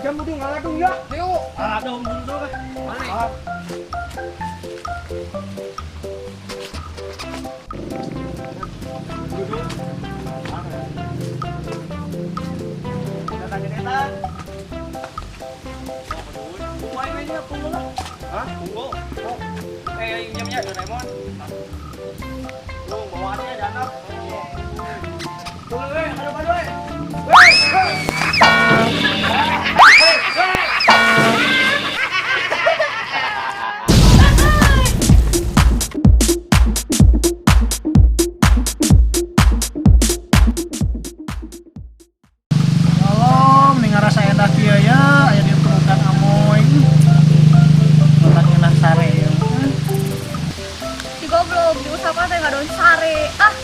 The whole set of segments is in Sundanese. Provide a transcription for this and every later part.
Jam udah ngaladung ya. Ayo. Ngaladung dulu kan. Mana? Hah? Tunggu. Oh. Eh, jamnya Doraemon. Lu bawaannya dana. Tunggu, aduh, aduh. Weh, weh. Weh, weh. Halo, mending ngarasa enak kieu ya, aya di kelukan amoy. Matak enak sare ya. Si goblok diusapan teh ngadon sare. Ah.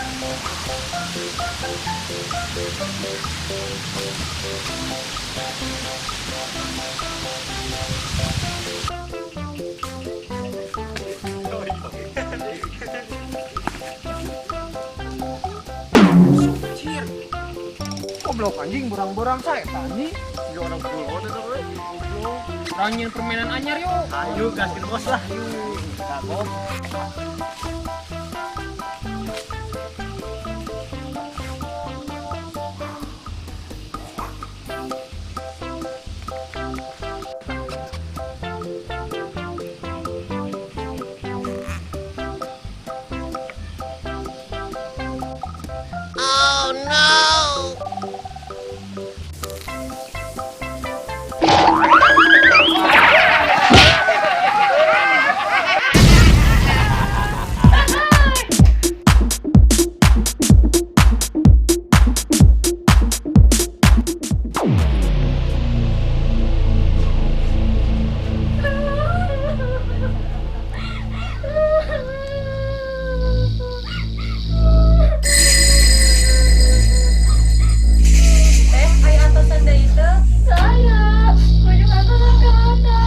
Cir. Goblok anjing berang-berang saya tani. Ya orang pulau itu we. Goblok. Rangin permainan anyar yuk. Ayo gaskeun bos lah. Yuk. Aya antosan deui teu? Saya, kunjung antosan ka mana?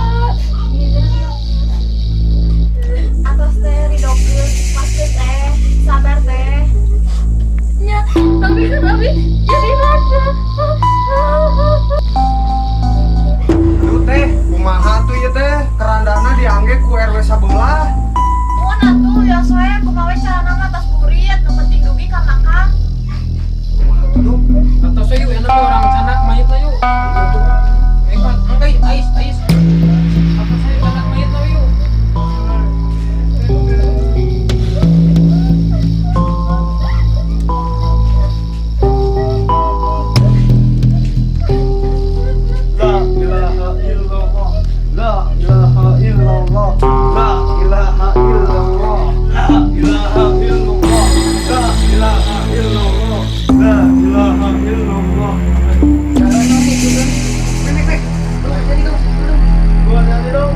Atos teh ridokeun, maskeun teh, sabar teh. Nya, tapi kan abi jadi mana? Duh teh, kumaha tuh ieu teh? Kerandana diangge ku RW sabelah. Mun atuh ya soe kumaha we carana mah tas burit, nu penting dugi ka makam. Kumaha tuh duh? Atau saya yuk enak orang canak mayit lah yuk. Eh kan, angkai, ais, ais. Atau saya canak mayit lah yuk. La ilaha illallah. La ilaha illallah. La ilaha illallah. La ilaha illallah. La ilaha illallah. La ilaha illallah. Gua jadi dong.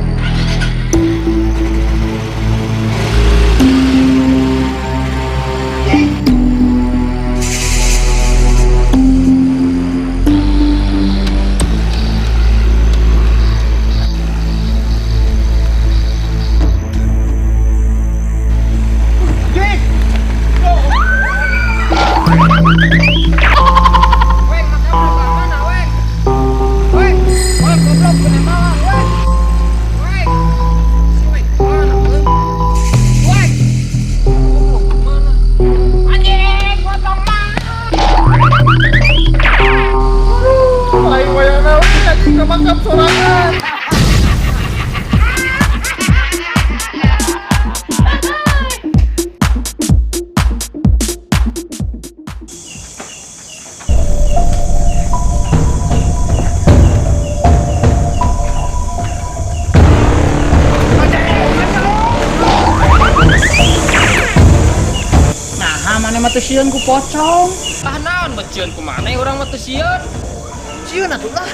Weng, makan mana, weng? Weng, weng, goblok, penembakan, weng. Weng, si weng, mana, weng? Weng, goblok, mana? Anjing, potong mana? Aing wayana we anjing ka makam sorangan. Nah, mana mah teu sieun ku pocong. Tah naon bet sieun ku maneh urang mah teu sieun. Sieun atuh lah.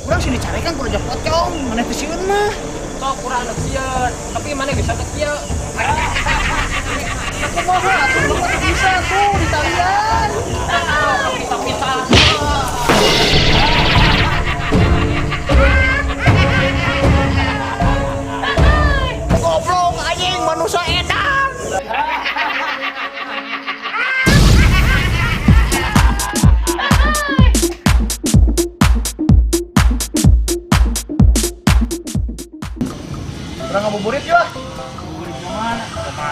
Urang sini carekan ku raja pocong, maneh teu sieun mah. Sok urang teu sieun, tapi maneh bisa teu kieu. Aku mah atuh lu mah teu bisa tuh di talian. Pisah-pisah. Goblok anjing manusia edan.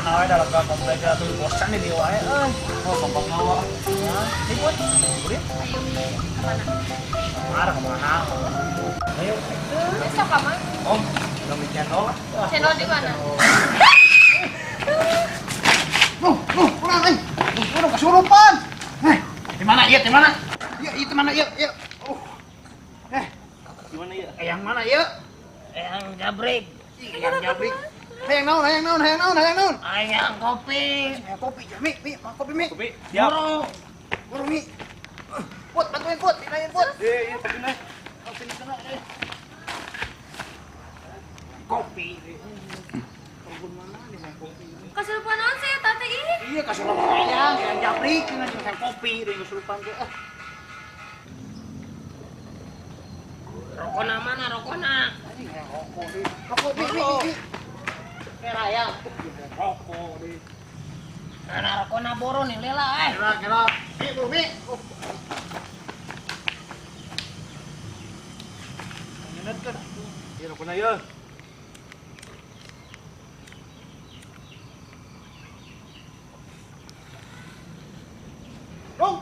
mana we dalam ke komplek atuh bosan di dieu wae euy. Oh, kompak nawa. Ya, ikut. Kulit. Ayo, kemana? Kamar kemana? Ayo. Besok kamar. Om, belum channel lah. Channel di mana? Nuh, kurang euy. Nuh, kesurupan. Di mana ieu? Di mana? Ieu, ieu di mana ieu? Ieu. Di mana ieu? Yang mana ieu? Yang jabrik. Yang jabrik. Hayang naon, hayang naon, hayang naon, hayang naon. Hayang kopi. Hayang kopi, Mi, Mi, kopi, Mi. Kopi, siap. Buru, Mi. Put, bantuin Put, pindahin Put. Iya, kopi nih. Kopi nih kena, eh. Kopi. Kebun mana nih hayang kopi? Kasurupan naon sih tante ini? Iya, kasurupan hayang, hayang jabrik, hayang kopi, deui kasurupan teh. Rokona mana rokona? Anjing hayang rokok deui. Rokok, Mi, Mi, Mi. Raya. Rokok deh. Karena rokona boro nih lela eh. Kira kira. Mi bro mi. Nyenet kan. Iya rokona ya. Rong.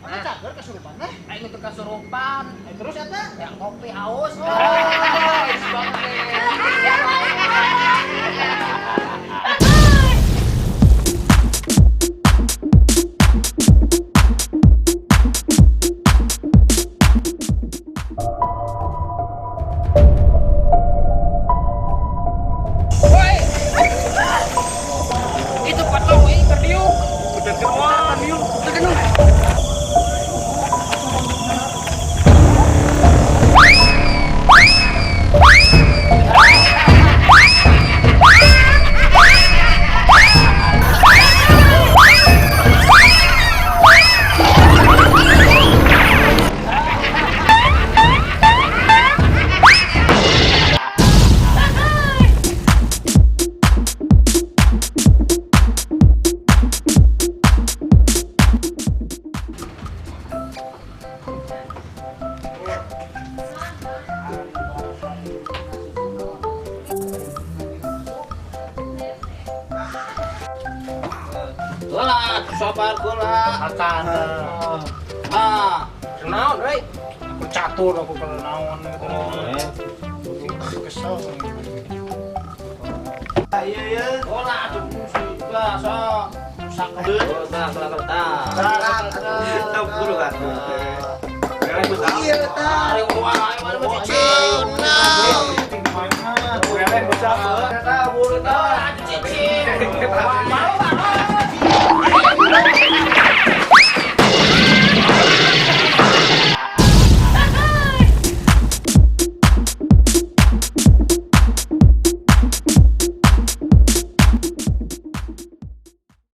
Mana cager kesurupan mah? Aing teu kasurupan. Terus eta? Yang kopi haus. Oh, is banget. Itu patung ini terdiuk. Udah keluar, yuk. Lah, sabar gula. Makan. Ah, naon euy? Aku catur aku kalau naon gitu. Kesel. Iya, iya. Bola tuh suka sok. Rusak. Bola, bola, bola. Tahu buru kan. Iya, tah.